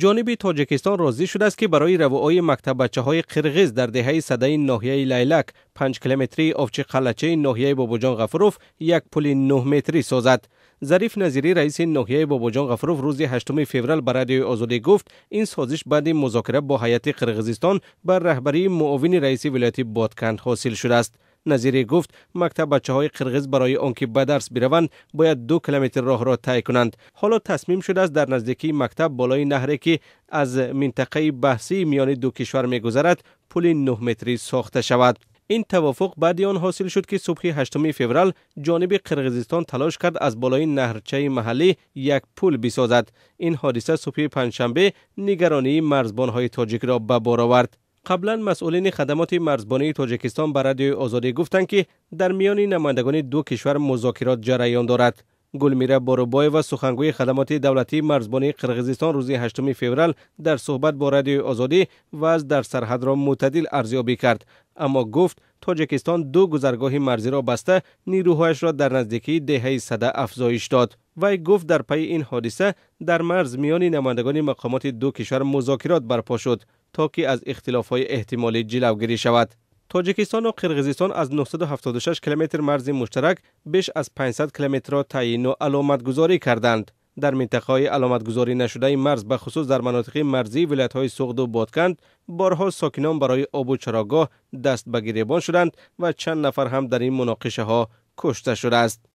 Ҷониби Тоҷикистон розӣ шудааст, ки барои равои мактаббачаҳои қирғиз дар деҳаи Садаи ноҳияи Лайлак 5 километрии Овчиқаллачаи ноҳияи Бобоҷон Ғафуров як пули 9 метрӣ созад. Зариф Назирӣ, раиси ноҳияи Бобоҷон Ғафуров, рӯзи 8 феврал ба Радиои Озодӣ гуфт, ин созиш баъди музокира бо ҳайати Қирғизистон бар раҳбарии муовини раиси вилояти Ботканд ҳосил шудааст. Назирӣ гуфт, мактаббачаҳои қирғиз барои он ки ба дарс бираванд, бояд 2 километр роҳро тай кунанд. Ҳоло тасмим шудааст, дар наздикии мактаб болои наҳре, ки аз минтақаи баҳсии миёни ду кишвар мегузарад, пули 9 метрӣ сохта шавад. Ин тавофуқ баъди он ҳосил шуд, ки субҳи 8 феврал ҷониби Қирғизистон талош кард, аз болои наҳрчаи маҳаллӣ як пул бисозад. Ин ҳодиса субҳи панҷшанбе нигаронии марзбонҳои тоҷикро ба бор овард. Қаблан масъулини хадамоти марзбонии Тоҷикистон ба Радиои Озодӣ гуфтанд, ки дар миёни намояндагони ду кишвар музокирот ҷараён дорад. Гулмира Борубоева, сухангӯи хадамоти давлатии марзбонии Қирғизистон, рӯзи 8 феврал дар суҳбат бо Радиои Озодӣ вазъ дар сарҳадро мӯътадил арзёбӣ кард, аммо гуфт, Тоҷикистон ду гузаргоҳи марзиро баста, нирӯҳояшро дар наздикии деҳаи Сада афзоиш дод. Вай гуфт, дар пайи ин ҳодиса дар марз миёни намояндагони мақомоти ду кишвар музокирот барпо шуд, то ки аз ихтилофҳои эҳтимолӣ ҷилавгирӣ шавад. Тоҷикистону Қирғизистон аз 976 километр марзи муштарак беш аз 500 километрро таъйину аломатгузорӣ карданд. Дар минтақаҳои аломатгузорӣ нашудаи марз, ба хусус дар манотиқи марзии вилоятҳои Суғду Ботканд, борҳо сокинон барои обу чарогоҳ даст ба гиребон шуданд ва чанд нафар ҳам дар ин муноқишаҳо кушта шудааст.